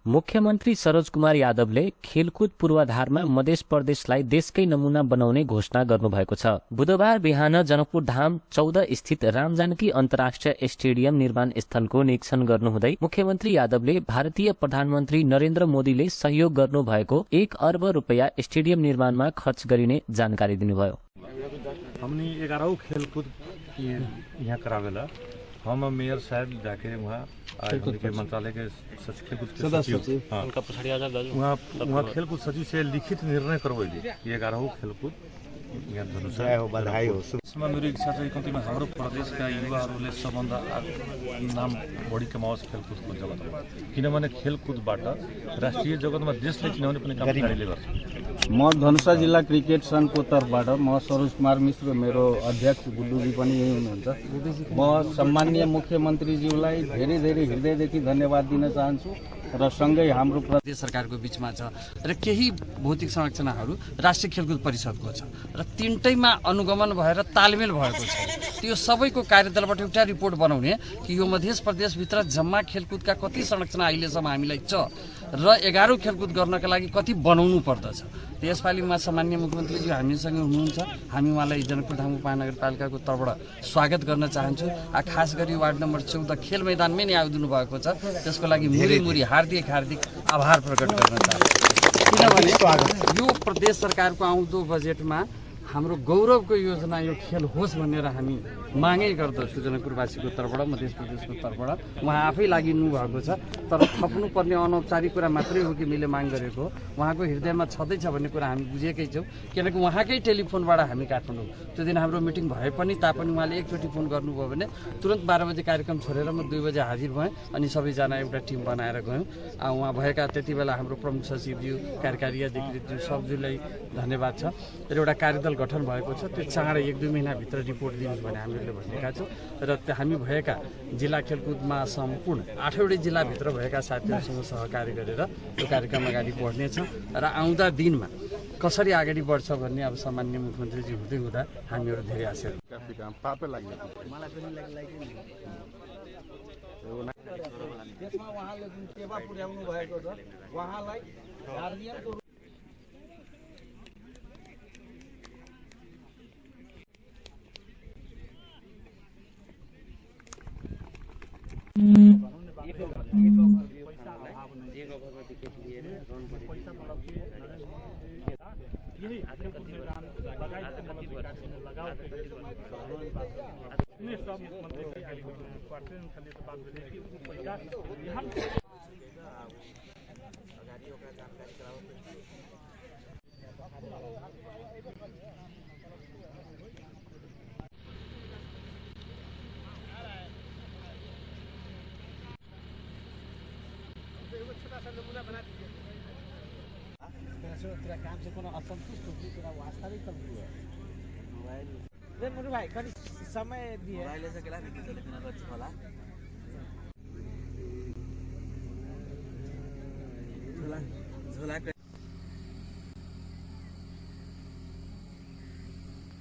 मुख्यमन्त्री सरोज कुमार यादवले खेलकुद पूर्वाधारमा मध्य प्रदेशलाई देशकै नमूना बनाउने घोषणा गर्नुभएको छ। बुधबार बिहान जनकपुर धाम 14 स्थित रामजानकी अन्तर्राष्ट्रिय स्टेडियम निर्माण स्थलको निरीक्षण गर्नुहुँदै मुख्यमन्त्री यादवले भारतीय प्रधानमन्त्री नरेन्द्र मोदीले सहयोग गर्नुभएको 1 अर्ब रुपैयाँ स्टेडियम निर्माणमा खर्च गरिने जानकारी दिनुभयो। हमने 11 खेलकूद यहाँ करावेला हम मेयर साहब जाके वहाँ के मंत्रालय के खेलकूद सचिव वहाँ खेलकूद सचिव से लिखित निर्णय करवैली 11 खेलकूद यहाँ धनुषा हो बधाई हो। यसमा मेरो इच्छा चाहिँ कतिमा हाम्रो प्रदेशका युवाहरूले सबभन्दा नाम बढी कमाओस् खेलकुदको जगतमा, किनभने खेलकुदबाट राष्ट्रिय जगतमा देशलाई चिनाउने पनि काम हामीले गर्छ। म धनुषा जिल्ला क्रिकेट संघको तर्फबाट म सरोज कुमार मिश्र, मेरो अध्यक्ष गुड्डुजी पनि यही हुनुहुन्छ। म सम्माननीय मुख्यमन्त्रीज्यूलाई धेरै धेरै हृदयदेखि धन्यवाद दिन चाहन्छु र सँगै हाम्रो प्रदेश सरकारको बीचमा छ र केही भौतिक संरचनाहरू राष्ट्रिय खेलकुद परिषदको छ र तीनटैमा अनुगमन भएर तालमेल भएको छ। त्यो सबैको कार्यदलबाट एउटा रिपोर्ट बनाउने कि यो मध्य प्रदेशभित्र जम्मा खेलकुदका कति संरचना अहिलेसम्म हामीलाई छ र 11 खेलकुद गर्नका लागि कति बनाउनु पर्दछ। यसपालि म सम्माननीय मुख्यमन्त्रीज्यू हामीसँग हुनुहुन्छ, हामी उहाँलाई जनकपुर धाम उपमहानगरपालिकाको तर्फबाट स्वागत गर्न चाहन्छु। खास गरी वार्ड नम्बर 14 खेल मैदानमै नै आइदिनु भएको छ, त्यसको लागि मुरी हार्दिक आभार प्रकट गर्न चाहन्छु। किनभने यो प्रदेश सरकारको आउँदो बजेटमा हाम्रो गौरवको योजना यो खेल होस् भनेर हामी मागै गर्दछौँ जनकपुरवासीको तर्फबाट, मध्य प्रदेशको तर्फबाट। उहाँ आफै लागिनु भएको छ, तर थप्नुपर्ने अनौपचारिक कुरा मात्रै हो कि मैले माग गरेको, उहाँको हृदयमा छँदैछ भन्ने कुरा हामी बुझेकै छौँ। किनकि उहाँकै टेलिफोनबाट हामी काठमाडौँ त्यो दिन हाम्रो मिटिङ भए पनि तापनि उहाँले एकचोटि फोन गर्नुभयो भने तुरन्त 12 बजे कार्यक्रम छोडेर म 2 बजे हाजिर भएँ अनि सबैजना एउटा टिम बनाएर गयौँ। उहाँ भएका त्यति बेला हाम्रो प्रमुख सचिवज्यू, कार्यकारी अधिकृतज्यू सबज्यूलाई धन्यवाद छ र एउटा कार्यदल गठन भएको छ। त्यो चाँडै 1-2 महिनाभित्र रिपोर्ट दिनुहोस् भने हामीले भनेका छौँ र हामी भएका जिल्ला खेलकुदमा सम्पूर्ण 8वटै जिल्लाभित्र भएका साथीहरूसँग सहकार्य गरेर त्यो कार्यक्रम अगाडि बढ्नेछ र आउँदा दिनमा कसरी अगाडि बढ्छ भन्ने अब सामान्य मुख्यमन्त्रीजी हुँदै हुँदा हामीहरू धेरै आशा त्यसमा उहाँले जुन सेवा पुर्याउनु भएको छ उहाँलाई गार्जियनको तेरा काम से कोनो असंतुष्ट हो तेरा वास्तविक कब हुआ मोबाइल रे मोरू भाई कनी समय दिए मोबाइल से केला निकल लेकिन अच्छा होला झोला झोला